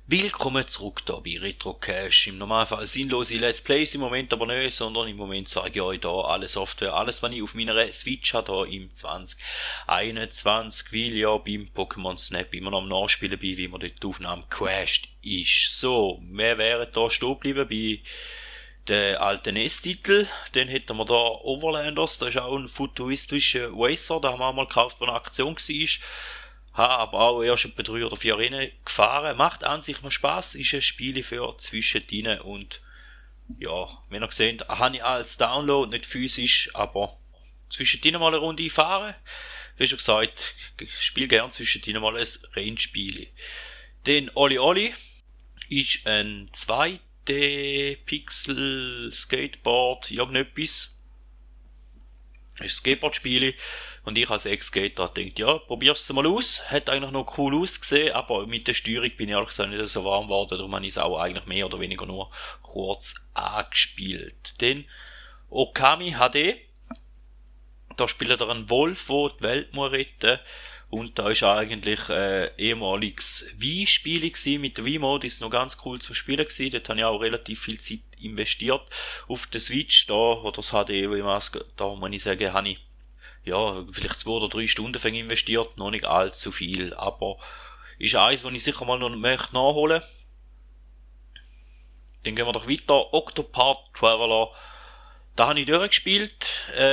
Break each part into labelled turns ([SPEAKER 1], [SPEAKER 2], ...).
[SPEAKER 1] Willkommen zurück hier bei RetroCache. Im Normalfall sinnlose Let's Plays im Moment aber nicht, sondern im Moment sage ich euch hier alle Software, alles was ich auf meiner Switch habe hier im 2021, weil ja beim Pokémon Snap immer noch am Nachspielen bin, wie man dort die Aufnahme crasht ist. So, wir wären hier stehen geblieben bei den alten NES-Titel. Dann hätten wir da Overlanders, das ist auch ein futuristischer Racer, den haben wir auch mal gekauft, wo eine Aktion war. Habe aber auch erst etwa 3 oder 4 Rennen gefahren. Macht an sich noch Spass, ist ein Spiel für zwischendrin und ja, wenn ihr seht, habe ich als Download, nicht physisch, aber zwischendrin mal eine Runde fahren. Wie schon gesagt, ich spiele gerne zwischendrin mal ein Rennspiel. Den Oli Oli ist ein 2D-Pixel Skateboard, irgendetwas. Ein Skateboard-Spiel und ich als Ex-Skater dachte, ja, probier's mal aus. Hat eigentlich noch cool ausgesehen, aber mit der Steuerung bin ich ehrlich gesagt nicht so warm geworden, darum habe ich es auch eigentlich mehr oder weniger nur kurz angespielt. Dann Okami HD, da spielt er einen Wolf, der die Welt muss retten, und da ist eigentlich ehemaliges Wii-Spiel gewesen. Mit der Wii-Mode ist es noch ganz cool zu spielen gewesen. Dort habe ich auch relativ viel Zeit investiert. Auf der Switch da, oder das HD, da muss ich sagen, habe ich ja, vielleicht 2 oder 3 Stunden investiert, noch nicht allzu viel, aber ist eins, was ich sicher mal noch möchte nachholen. Dann gehen wir doch weiter. Octopath Traveler. Da habe ich durchgespielt,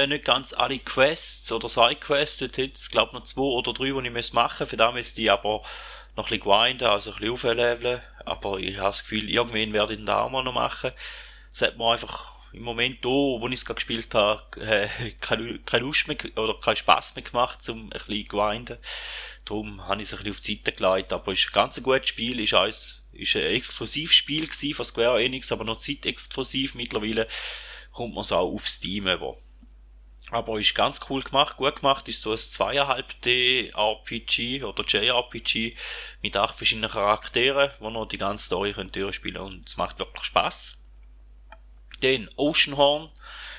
[SPEAKER 1] nicht ganz alle Quests oder Sidequests, dort hätte es glaube noch 2 oder 3, die ich machen müsste, für das müsste ich aber noch ein bisschen grinden, also ein bisschen aufleveln, aber ich habe das Gefühl, irgendwann werde ich den da auch mal noch machen. Es hat mir einfach im Moment da, wo ich es gerade gespielt habe, keine Lust mehr, oder keinen Spass mehr gemacht, um ein bisschen grinden. Darum habe ich es ein bisschen auf die Seite gelegt, aber es ist ein ganz gutes Spiel, ist ein Exklusivspiel gewesen von Square Enix, aber noch zeitexklusiv. Mittlerweile kommt man es auch auf Steam über. Aber ist ganz cool gemacht, gut gemacht, ist so ein 2,5D RPG oder JRPG mit 8 verschiedenen Charakteren, wo noch die ganze Story durchspielen können, und es macht wirklich Spaß. Dann Oceanhorn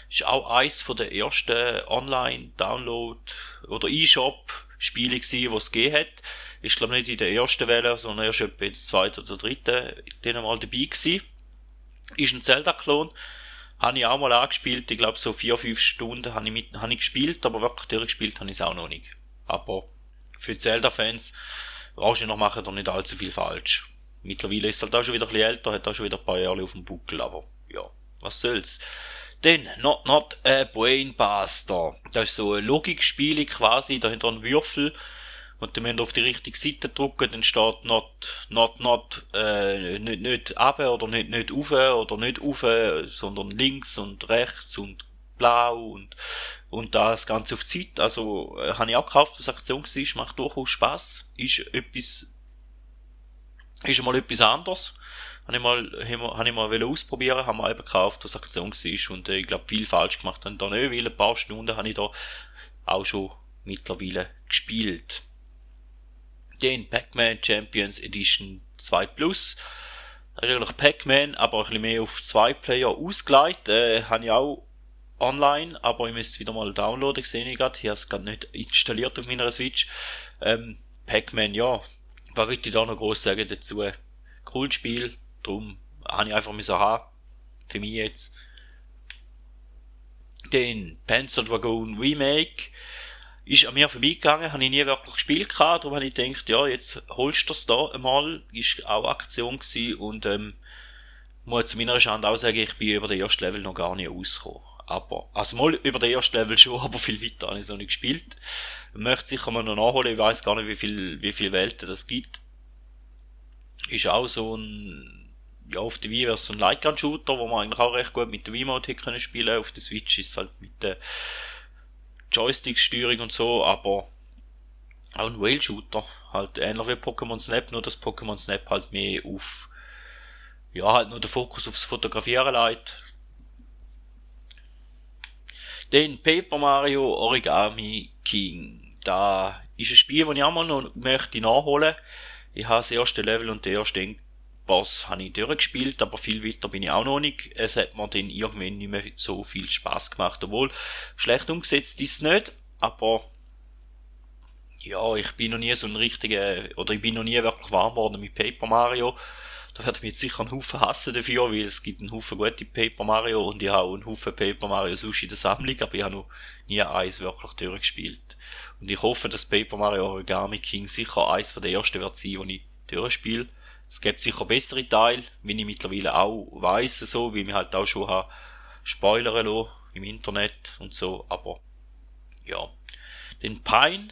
[SPEAKER 1] ist auch eins von der ersten Online-Download oder eShop-Spiele gewesen, die es gegeben hat. Ist glaube nicht in der ersten Welle, sondern erst etwa in der zweiten oder dritten dann mal dabei gewesen. Ist ein Zelda-Klon. Habe ich auch mal angespielt, ich glaube so 4-5 Stunden habe ich gespielt, aber wirklich durchgespielt habe ich es auch noch nicht. Aber für Zelda-Fans, wahrscheinlich noch machen da nicht allzu viel falsch. Mittlerweile ist es halt auch schon wieder ein bisschen älter, hat auch schon wieder ein paar Jahre auf dem Buckel, aber ja, was soll's. Dann, Not a Brainbuster. Das ist so ein Logikspiel quasi, da hat er einen Würfel, und dann müsst ihr auf die richtige Seite drücken, dann steht nicht runter oder nicht rauf oder nicht rauf, sondern links und rechts und blau und das Ganze auf die Seite. Also, habe ich auch gekauft, was Aktion war, macht durchaus Spass, ist mal etwas anderes. Habe ich mal ausprobieren, haben wir eben gekauft, was Aktion war, und ich glaube, viel falsch gemacht haben da nicht, weil ein paar Stunden habe ich da auch schon mittlerweile gespielt. Den Pac-Man Champions Edition 2 Plus. Das ist eigentlich Pac-Man, aber ein bisschen mehr auf 2 Player ausgelegt. Habe ich auch online, aber ich müsste es wieder mal downloaden, sehe ich gerade. Ich habe es gerade nicht installiert auf meiner Switch. Pac-Man, ja. Was will ich da noch groß sagen dazu? Cooles Spiel, darum habe ich einfach müssen haben. Für mich jetzt. Den Panzer Dragoon Remake. Ist an mir vorbeigegangen, habe ich nie wirklich gespielt gehabt, darum habe ich gedacht, ja, jetzt holst du das da einmal, ist auch Aktion gewesen, und muss zu meiner Schande auch sagen, ich bin über den ersten Level noch gar nicht rausgekommen. Aber, also mal über den ersten Level schon, aber viel weiter habe ich es noch nicht gespielt. Ich möchte sicher mal noch nachholen, ich weiss gar nicht, wie viel Welten das gibt. Ist auch so ein, ja, auf der Wii wäre es so ein Light-Gun-Shooter, wo man eigentlich auch recht gut mit der Wii-Mode hätte können spielen. Auf der Switch ist es halt mit der Joystick-Steuerung und so, aber auch ein Rail-Shooter, halt ähnlich wie Pokémon Snap, nur dass Pokémon Snap halt mehr auf, ja, halt nur der Fokus aufs Fotografieren legt. Dann Paper Mario Origami King. Da ist ein Spiel, das ich auch mal noch möchte nachholen. Ich habe das erste Level und den ersten Boss habe ich durchgespielt, aber viel weiter bin ich auch noch nicht. Es hat mir dann irgendwann nicht mehr so viel Spaß gemacht, obwohl schlecht umgesetzt ist es nicht, aber Ja, ich bin noch nie so ein richtiger, oder ich bin noch nie wirklich warm geworden mit Paper Mario. Da werde ich mich jetzt sicher einen Haufen hassen dafür, weil es gibt einen Haufen gute Paper Mario und ich habe auch einen Haufen Paper Mario Sushi in der Sammlung, aber ich habe noch nie eins wirklich durchgespielt. Und ich hoffe, dass Paper Mario Origami King sicher eins von der ersten wird sein, die ich durchspiele. Es gibt sicher bessere Teile, wie ich mittlerweile auch weiss, so, wie ich halt auch schon habe spoilern lassen im Internet und so, aber ja. Den Pine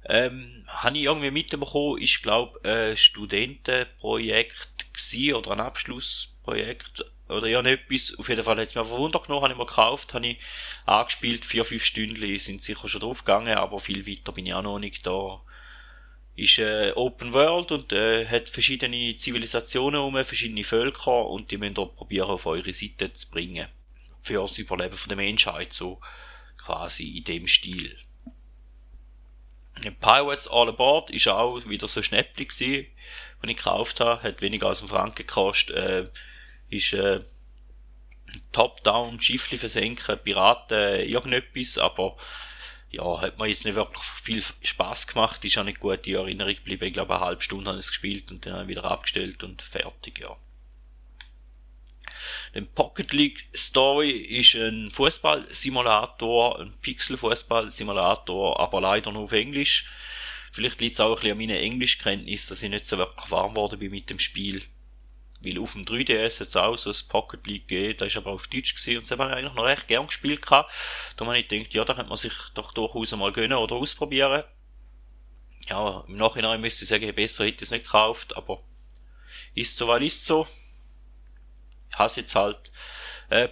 [SPEAKER 1] habe ich irgendwie mitbekommen, ist glaube ein Studentenprojekt gsi oder ein Abschlussprojekt oder irgendetwas. Auf jeden Fall hat es mir verwundert genommen, habe ich mir gekauft, habe ich angespielt, 4-5 Stunden sind sicher schon drauf gegangen, aber viel weiter bin ich auch noch nicht da. Ist Open World und hat verschiedene Zivilisationen verschiedene Völker und die müsst ihr probieren auf eure Seite zu bringen. Für das Überleben von der Menschheit, so quasi in dem Stil. Pirates All Aboard ist auch wieder so ein Schnäppli gsi, den ich gekauft habe, hat weniger als einen Franken gekostet, ist Top-Down, Schiffli versenken, Piraten, irgendetwas, aber ja, hat mir jetzt nicht wirklich viel Spaß gemacht, ist auch nicht gut in Erinnerung geblieben, ich glaube eine halbe Stunde habe ich es gespielt und dann wieder abgestellt und fertig, ja. Ein Pocket League Story ist ein Fußball-Simulator, ein Pixel-Fußball-Simulator, aber leider nur auf Englisch. Vielleicht liegt es auch ein bisschen an meinen Englischkenntnissen, dass ich nicht so wirklich warm geworden bin mit dem Spiel. Weil auf dem 3DS hat es auch so ein Pocket League gegeben, das war aber auf Deutsch gewesen, und das habe ich eigentlich noch recht gern gespielt gehabt. Da habe ich gedacht, ja, da könnte man sich doch durchaus mal gönnen oder ausprobieren. Ja, im Nachhinein müsste ich sagen, besser hätte ich es nicht gekauft, aber ist so, weil ist so. Ich hasse jetzt halt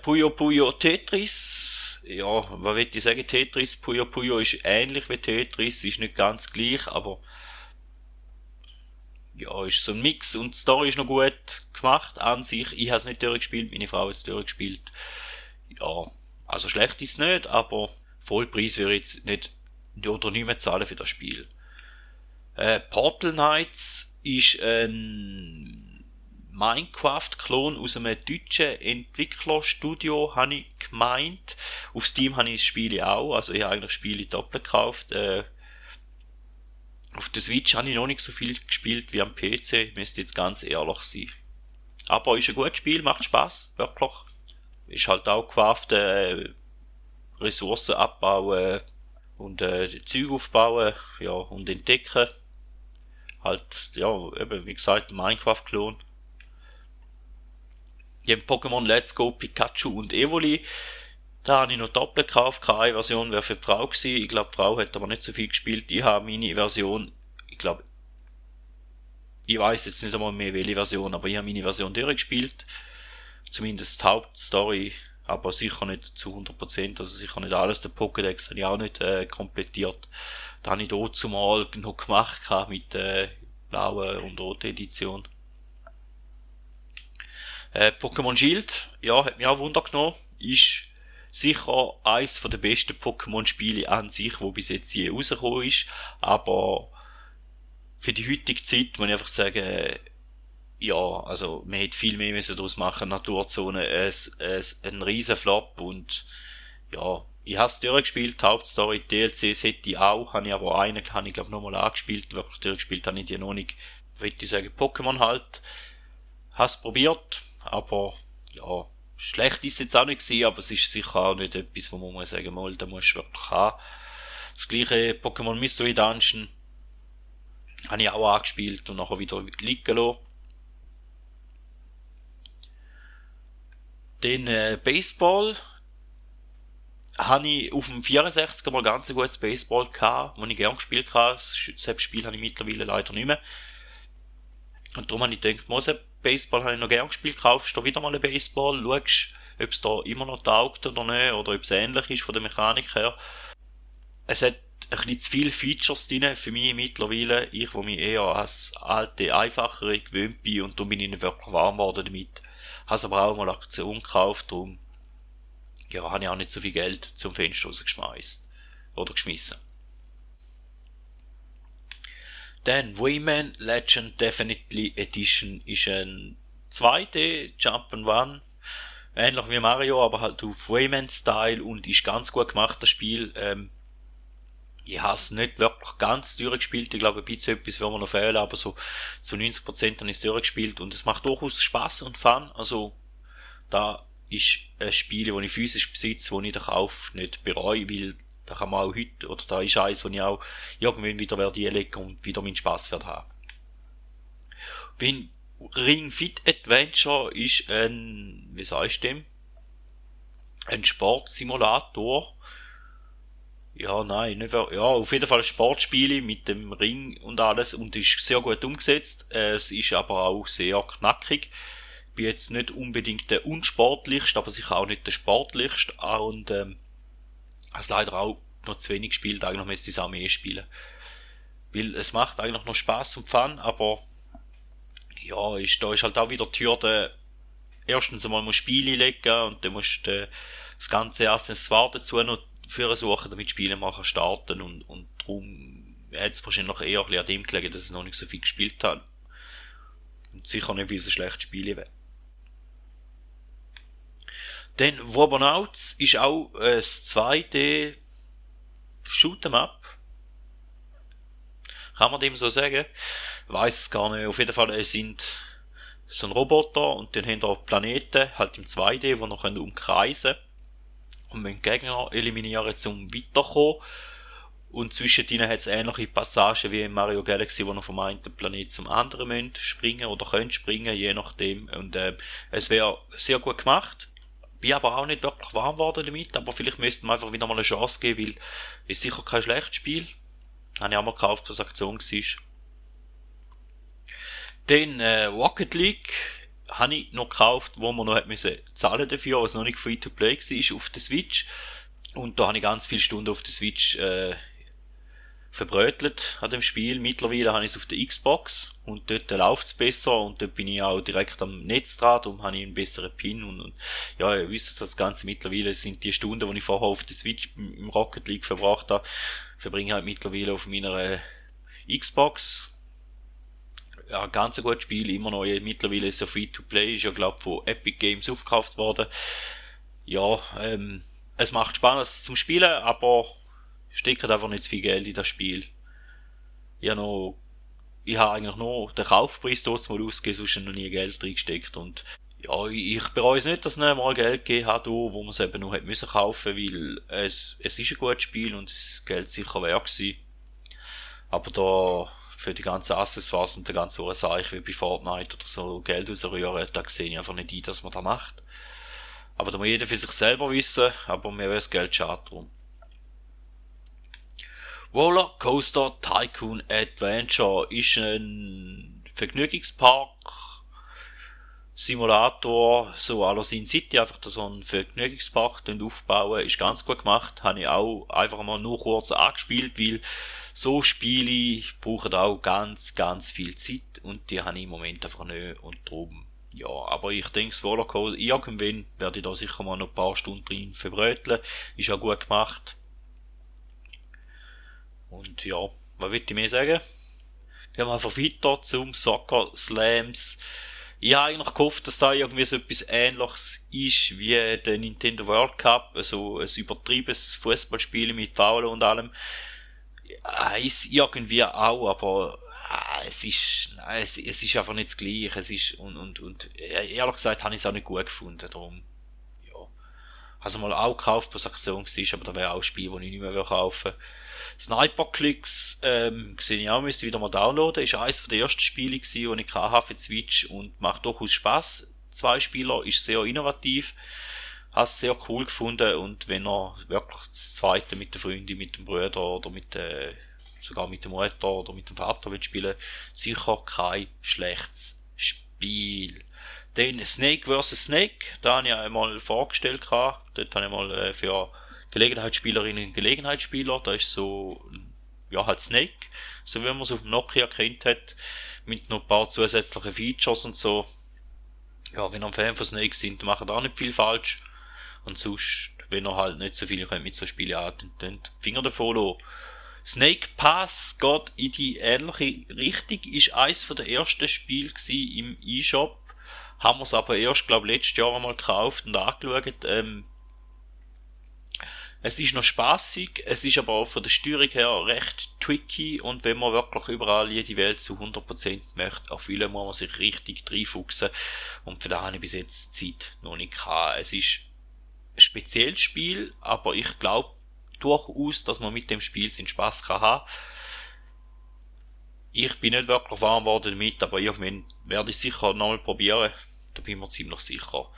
[SPEAKER 1] Puyo Puyo Tetris. Ja, was will ich sagen? Tetris, Puyo Puyo ist ähnlich wie Tetris, ist nicht ganz gleich, aber ja, ist so ein Mix und die Story ist noch gut gemacht an sich. Ich habe es nicht durchgespielt, meine Frau hat es durchgespielt. Ja, also schlecht ist es nicht, aber Vollpreis würde ich jetzt nicht oder nicht mehr zahlen für das Spiel. Portal Knights ist ein Minecraft-Klon aus einem deutschen Entwicklerstudio, habe ich gemeint. Auf Steam habe ich das Spiel auch, also ich habe eigentlich Spiele doppelt gekauft. Auf der Switch habe ich noch nicht so viel gespielt wie am PC, müsste jetzt ganz ehrlich sein. Aber ist ein gutes Spiel, macht Spaß, wirklich. Ist halt auch Craft, Ressourcen abbauen und Zeug aufbauen, ja, und entdecken. Halt, ja, eben, wie gesagt, Minecraft-Klon. Die haben Pokémon Let's Go, Pikachu und Evoli. Da habe ich noch doppelt gekauft. Keine Version wäre für die Frau gewesen. Ich glaube, die Frau hat aber nicht so viel gespielt. Ich habe meine Version, ich glaube, ich weiß jetzt nicht einmal mehr welche Version, aber ich habe meine Version durchgespielt. Zumindest die Hauptstory, aber sicher nicht zu 100%, also sicher nicht alles. Der Pokédex habe ich auch nicht komplettiert. Da habe ich dort zumal noch gemacht mit blauen und roten Edition. Pokémon Shield, ja, hat mich auch Wunder genommen. Ist sicher eins der besten Pokémon-Spiele an sich, wo bis jetzt je rausgekommen ist. Aber für die heutige Zeit muss ich einfach sagen, ja, also man hätte viel mehr müssen daraus machen. Naturzone, ein riesen Flop und ja, ich habe es durchgespielt, Hauptstory, DLCs hätte ich auch, habe ich aber einen, habe ich glaube nochmal angespielt, wirklich durchgespielt habe ich die noch nicht. Würde ich sagen, Pokémon halt. Habe es probiert, aber ja, schlecht ist es jetzt auch nicht gewesen, aber es ist sicher auch nicht etwas, wo man muss sagen, mal, da musst du wirklich haben. Das gleiche Pokémon Mystery Dungeon habe ich auch angespielt und nachher wieder liegen lassen. Den Baseball habe ich auf dem 64er mal ganz ein gutes Baseball gehabt, das ich gerne gespielt habe. Das Spiel habe ich mittlerweile leider nicht mehr. Und darum habe ich gedacht, Mose, Baseball habe ich noch gerne gespielt, kaufst du wieder mal ein Baseball, schaust, ob es da immer noch taugt oder nicht, oder ob es ähnlich ist von der Mechanik her. Es hat ein bisschen zu viele Features drin, für mich mittlerweile, ich, wo mich eher als alte, einfachere gewöhnt bin, und darum bin ich nicht wirklich warm geworden damit. Habe es aber auch mal Aktion gekauft, darum, ja, habe ich auch nicht so viel Geld zum Fenster rausgeschmissen. Oder geschmissen. Dann Rayman Legend Definitely Edition ist ein 2D Jump'n'Run, ähnlich wie Mario, aber halt auf Rayman-Style und ist ganz gut gemacht, das Spiel. ich habe es nicht wirklich ganz durchgespielt. Ich glaube, ein bisschen etwas wird mir noch fehlen, aber so zu 90% habe ich es durchgespielt und es macht durchaus Spaß und Fun. Also, da ist ein Spiel, das ich physisch besitze, das ich den Kauf nicht bereue, weil da kann man auch heute, oder da ist eins, wo ich auch irgendwann wieder werde einlegen und wieder meinen Spass werde haben. Ring Fit Adventure ist wie sagst du dem? Ein Sportsimulator. Ja, nein, nicht wirklich. Ja, auf jeden Fall Sportspiele mit dem Ring und alles und ist sehr gut umgesetzt. Es ist aber auch sehr knackig. Ich bin jetzt nicht unbedingt der unsportlichste, aber sicher auch nicht der sportlichste. Und habe es leider auch noch zu wenig gespielt. Eigentlich müsste ich es auch mehr spielen. Weil es macht eigentlich noch Spaß und Fun, aber ja, da ist halt auch wieder die Hürde. Erstens einmal musst du Spiele legen und dann musst du das ganze Accessoire dazu noch für suchen, damit Spiele machen starten und darum hat es wahrscheinlich eher ein bisschen an dem gelegen, dass ich noch nicht so viel gespielt habe. Und sicher nicht, weil es ein schlechtes Spiel wäre. Dann Wobernauts ist auch ein 2D Shoot'em Up. Kann man dem so sagen? Weiß es gar nicht. Auf jeden Fall es sind so ein Roboter und dann haben wir Planeten, halt im 2D, die noch umkreisen können. Und müssen Gegner eliminieren, um weiterzukommen. Und zwischen ihnen hat es ähnliche Passagen wie in Mario Galaxy, wo noch vom einen Planet zum anderen müssen springen oder können springen, je nachdem. Und es wäre sehr gut gemacht. Bin aber auch nicht wirklich warm geworden damit, aber vielleicht müssten wir einfach wieder mal eine Chance geben, weil es ist sicher kein schlechtes Spiel. Habe ich auch mal gekauft, was Aktion war. Dann Rocket League habe ich noch gekauft, wo man noch hat müssen zahlen dafür, was noch nicht free to play war, auf der Switch. Und da habe ich ganz viele Stunden auf der Switch verbrötelt an dem Spiel. Mittlerweile habe ich es auf der Xbox und dort läuft es besser und dort bin ich auch direkt am Netz dran, darum habe ich einen besseren Pin und ja, ihr wisst das Ganze mittlerweile sind die Stunden, die ich vorher auf der Switch im Rocket League verbracht habe, verbringe ich halt mittlerweile auf meiner Xbox. Ja, ganz ein gutes Spiel, immer noch, mittlerweile ist es ja free to play, ist ja glaub von Epic Games aufgekauft worden. Ja, es macht Spaß zum Spielen, aber steckt einfach nicht zu viel Geld in das Spiel. Ich habe eigentlich nur den Kaufpreis dort mal ausgegeben, sonst noch nie Geld drin gesteckt und ja, ich bereue es nicht, dass es nicht mal Geld gegeben hat, wo man es eben noch hätte müssen kaufen, weil es ist ein gutes Spiel und das Geld sicher wert gewesen. Aber da für die ganzen Accessoires und den ganzen Ursache wie bei Fortnite oder so Geld rausrühren, da sehe ich einfach nicht ein, dass man das macht. Aber da muss jeder für sich selber wissen, aber mir wäre das Geld schade drum. Roller Coaster Tycoon Adventure ist ein Vergnügungspark Simulator, so à la Sin City, einfach so einen Vergnügungspark aufbauen, ist ganz gut gemacht, habe ich auch einfach mal nur kurz angespielt, weil so Spiele brauchen auch ganz, ganz viel Zeit und die habe ich im Moment einfach nicht und darum, ja, aber ich denke, das Rollercoaster, irgendwann werde ich da sicher mal noch ein paar Stunden drin verbröteln, ist auch gut gemacht. Und ja, was will ich mehr sagen? Gehen wir einfach weiter zum Soccer Slams. Ich habe eigentlich gehofft, dass da irgendwie so etwas Ähnliches ist wie der Nintendo World Cup, also ein übertriebenes Fußballspiel mit Foulen und allem. Ja, ist irgendwie auch, aber es ist einfach nicht das Gleiche. Es ist, und ehrlich gesagt habe ich es auch nicht gut gefunden, darum, ja. Also mal auch gekauft, was Aktion war, aber da wäre auch ein Spiel, das ich nicht mehr kaufen will. Sniper-Clicks, gesehen ich auch, müsste wieder mal downloaden. Ist eines der ersten Spiele gewesen, die ich hatte für die Switch und macht durchaus Spass. 2 Spieler, ist sehr innovativ. Habe es sehr cool gefunden und wenn er wirklich das zweite mit der Freundin, mit dem Bruder oder sogar mit der Mutter oder mit dem Vater will spielen, sicher kein schlechtes Spiel. Dann Snake vs. Snake, da habe ich einmal vorgestellt gehabt. Dort habe ich mal für Gelegenheitsspielerinnen und Gelegenheitsspieler, da ist so, ja, halt Snake, so wie man es auf dem Nokia kennt hat, mit noch ein paar zusätzlichen Features und so. Ja, wenn ihr ein Fan von Snake sind, macht auch nicht viel falsch. Und sonst, wenn ihr halt nicht so viel könnt mit so Spielen an, dann Finger davon lassen. Snake Pass geht in die ähnliche Richtung, ist eins der ersten Spiele im eShop. Haben wir es aber erst, glaube ich, letztes Jahr einmal gekauft und angeschaut. Es ist noch spaßig, es ist aber auch von der Steuerung her recht tricky und wenn man wirklich überall jede Welt zu 100% möchte erfüllen, muss man sich richtig reinfuchsen und für das habe ich bis jetzt Zeit noch nicht gehabt. Es ist ein spezielles Spiel, aber ich glaube durchaus, dass man mit dem Spiel seinen Spaß kann haben. Ich bin nicht wirklich warm geworden damit, aber irgendwann werde ich sicher nochmal probieren, da bin ich mir ziemlich sicher.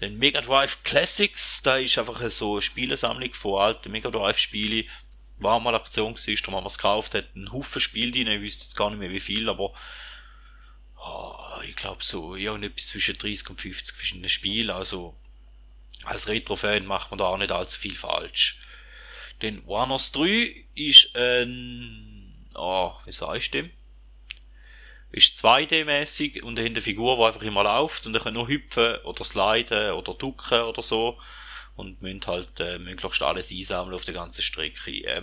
[SPEAKER 1] Den Mega Drive Classics, da ist einfach so eine Spielesammlung von alten Mega Drive Spielen. War mal eine Aktion gewesen, darum haben wir es gekauft, hat einen Haufen Spiele drin, ich wüsste jetzt gar nicht mehr wie viel, aber ich glaube so irgendetwas zwischen 30 und 50 verschiedene Spiele, also als Retro-Fan macht man da auch nicht allzu viel falsch. Den Warners 3 ist wie sag ich dem? Ist 2D-mäßig und er hat eine Figur, die einfach immer läuft und er kann nur hüpfen oder sliden oder ducken oder so und müssen halt möglichst alles einsammeln auf der ganzen Strecke.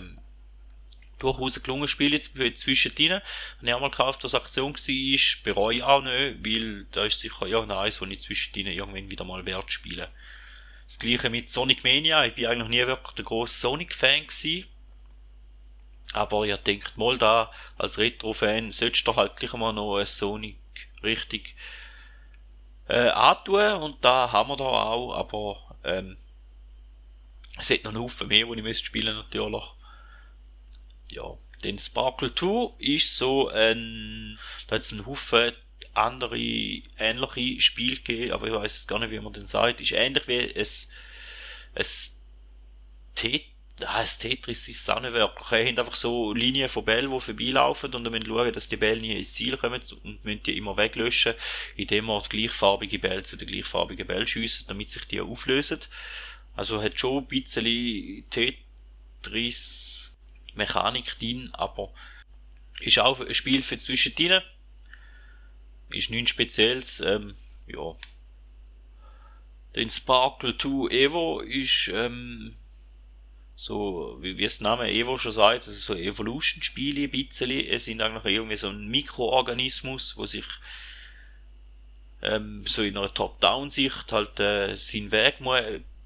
[SPEAKER 1] Durchaus ein gelungenes Spiel jetzt zwischendrin. Habe ich auch mal gekauft, was Aktion war, bereue ich auch nicht, weil da ist sicher irgendeins, wo ich zwischendrin irgendwann wieder mal wert spielen. Das gleiche mit Sonic Mania, ich bin eigentlich noch nie wirklich der grosse Sonic-Fan gewesen. Aber ich denkt mal da, als Retro-Fan solltest du halt gleich mal noch ein Sonic richtig antun und da haben wir da auch, aber es hat noch einen Haufen mehr, die ich müsste spielen natürlich. Ja, den Sparkle 2 ist so da hat es einen Haufen andere ähnliche Spiele gegeben, aber ich weiß gar nicht, wie man den sagt. Ist ähnlich wie das Tetris ist es auch nicht wirklich. Er hat einfach so Linien von Bällen, die vorbeilaufen und dann müssen schauen, dass die Bälle nie ins Ziel kommen und müssen die immer weglöschen, indem man gleichfarbige Bälle zu den gleichfarbigen Bällen schiessen, damit sich die auflösen. Also hat schon ein bisschen Tetris-Mechanik drin, aber ist auch ein Spiel für zwischendrin. Ist nichts Spezielles, ja. Den Sparkle 2 Evo ist, so, wie es der Name Evo schon sagt, also so Evolution-Spiele ein bisschen. Es sind eigentlich irgendwie so ein Mikroorganismus, wo sich so in einer Top-Down-Sicht halt seinen Weg muss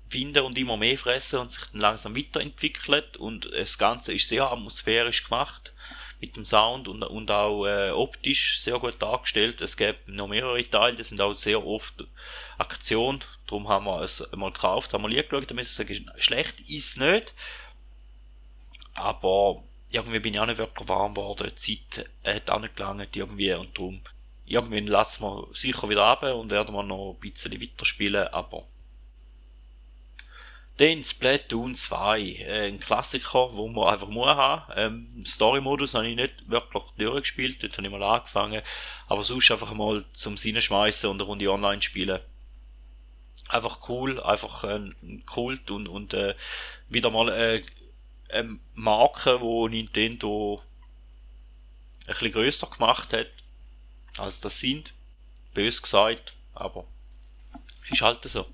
[SPEAKER 1] finden und immer mehr fressen und sich dann langsam weiterentwickelt und das Ganze ist sehr atmosphärisch gemacht mit dem Sound und auch optisch sehr gut dargestellt. Es gibt noch mehrere Teile, das sind auch sehr oft Aktion. Darum haben wir es mal gekauft, haben wir lieb geschaut, da müssen wir sagen, schlecht ist es nicht. Aber irgendwie bin ich auch nicht wirklich warm geworden, die Zeit hat auch nicht gelangt irgendwie und darum irgendwann lassen wir sicher wieder ab und werden wir noch ein bisschen weiterspielen, aber dann Splatoon 2, ein Klassiker, wo man einfach muss haben. Story-Modus habe ich nicht wirklich durchgespielt, dort habe ich mal angefangen, aber sonst einfach mal zum Reinschmeissen und eine Runde online spielen. Einfach cool, einfach ein Kult und wieder mal eine Marke, wo Nintendo ein bisschen grösser gemacht hat, als das sind. Bös gesagt, aber ist halt so.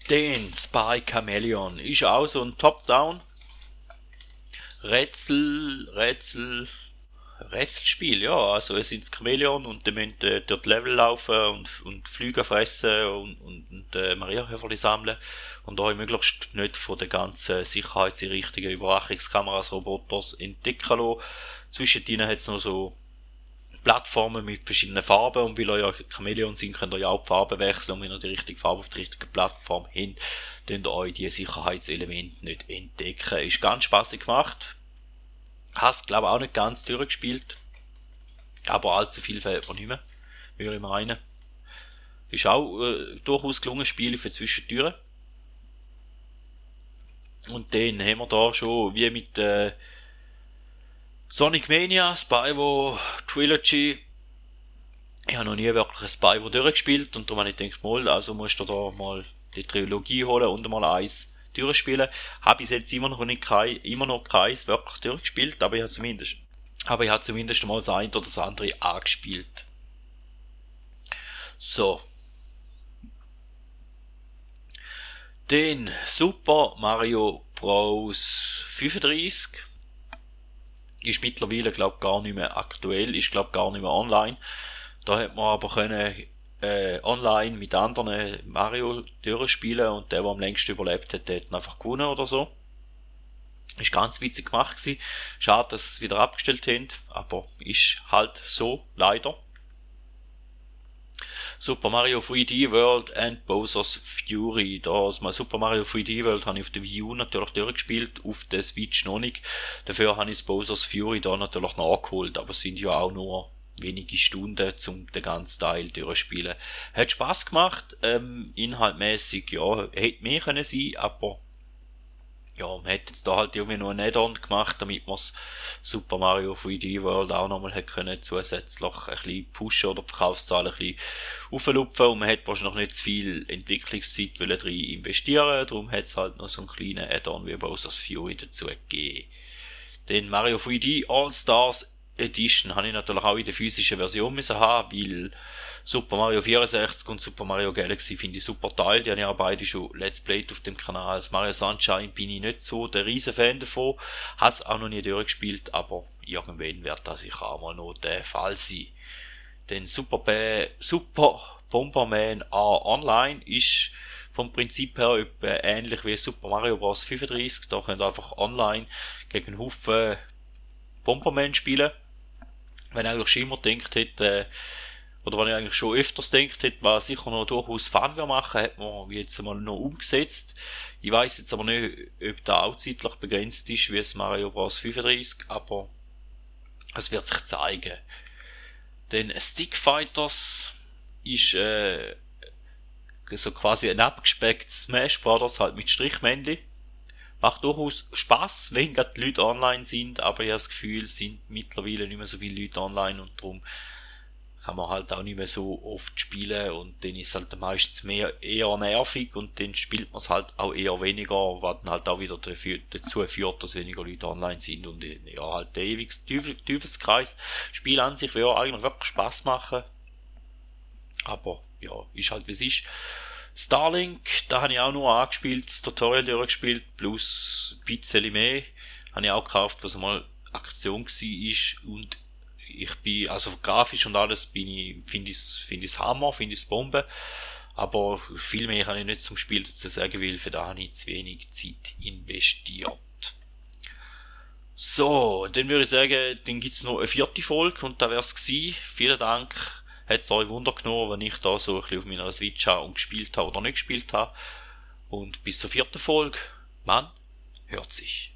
[SPEAKER 1] Den Spy Chameleon ist auch so ein Top-Down Rätselspiel, ja, also es sind Chameleon und die müssen dort Level laufen und Flüge fressen und Mariahöferli sammeln und auch möglichst nicht von den ganzen sicherheitsrichtigen Überwachungskameras, Roboters entdecken lassen. Zwischendrin hat es noch so Plattformen mit verschiedenen Farben und weil ihr ja Chameleon sind, könnt ihr ja auch die Farben wechseln und wenn ihr die richtige Farbe auf die richtige Plattform habt, könnt ihr euch die Sicherheitselemente nicht entdecken. Ist ganz spaßig gemacht. Hast glaube ich auch nicht ganz durchgespielt, aber allzu viel fällt mir nicht mehr, würde ich meinen. Ist auch durchaus gelungen Spiel für Zwischentüren. Und dann haben wir da schon wie mit Sonic Mania, Spyro Trilogy. Ich habe noch nie wirklich ein Spyro durchgespielt und darum habe ich gedacht, mal, also musst du da mal die Trilogie holen und mal eins durchspielen. Habe ich jetzt immer noch keins wirklich durchgespielt, aber ich habe zumindest mal das eine oder das andere angespielt. So. Den Super Mario Bros. 35 ist mittlerweile, glaube gar nicht mehr aktuell, ist, glaube gar nicht mehr online. Da hat man aber können online mit anderen Mario durchspielen und der am längsten überlebt hat, der hat einfach gewonnen oder so. Ist ganz witzig gemacht gewesen. Schade, dass sie es wieder abgestellt haben, aber ist halt so, leider. Super Mario 3D World and Bowser's Fury. Das mal Super Mario 3D World habe ich auf der Wii U natürlich durchgespielt, auf der Switch noch nicht. Dafür habe ich das Bowser's Fury da natürlich nachgeholt, aber es sind ja auch nur wenige Stunden zum den ganzen Teil durchspielen. Hat Spaß gemacht, inhaltmäßig ja, hätte mehr können sein, aber ja, man hätte jetzt da halt irgendwie noch ein Add-on gemacht, damit man Super Mario 3D World auch nochmal hätte können zusätzlich ein bisschen pushen oder die Verkaufszahlen ein bisschen auflupfen und man hätte wahrscheinlich noch nicht zu viel Entwicklungszeit drin investieren, darum hat es halt noch so einen kleinen Add-on wie Bowser's Fury dazu gegeben. Den Mario 3D All-Stars Edition habe ich natürlich auch in der physischen Version müssen haben, weil Super Mario 64 und Super Mario Galaxy finde ich super Teil, die habe ich auch beide schon Let's Played auf dem Kanal. Als Mario Sunshine bin ich nicht so der riesen Fan davon, habe es auch noch nie durchgespielt, aber irgendwann wird das sicher auch mal noch der Fall sein. Denn Super Bomberman A Online ist vom Prinzip her etwa ähnlich wie Super Mario Bros. 35, da könnt ihr einfach online gegen einen Haufen Bomberman spielen. Wenn ich eigentlich schon immer gedacht hätte, oder wenn ich eigentlich schon öfters gedacht hätte, was sicher noch durchaus Fun machen, hat man jetzt mal noch umgesetzt. Ich weiss jetzt aber nicht, ob da auch zeitlich begrenzt ist, wie es Mario Bros. 35, aber es wird sich zeigen. Denn Stick Fighters ist so quasi ein abgespecktes Smash Brothers halt mit Strichmännchen. Macht durchaus Spass, wenn gerade die Leute online sind, aber ich habe das Gefühl, es sind mittlerweile nicht mehr so viele Leute online und darum kann man halt auch nicht mehr so oft spielen und dann ist es halt meistens eher nervig und dann spielt man es halt auch eher weniger, was dann halt auch wieder dazu führt, dass weniger Leute online sind und ja, halt der ewige Teufelskreis. Spiel an sich würde eigentlich wirklich Spass machen, aber ja, ist halt wie es ist. Starlink, da habe ich auch nur angespielt, das Tutorial durchgespielt, plus ein bisschen mehr. Habe ich auch gekauft, was mal Aktion war und ich bin, also grafisch und alles finde ich's Hammer, finde ich's Bombe. Aber viel mehr kann ich nicht zum Spiel dazu sagen, weil für da habe ich zu wenig Zeit investiert. So, dann würde ich sagen, dann gibt's noch eine 4. Folge und da wär's gewesen. Vielen Dank. Hat es euch Wunder genommen, wenn ich da so ein bisschen auf meiner Switch habe und gespielt habe oder nicht gespielt habe. Und bis zur 4. Folge. Man hört sich.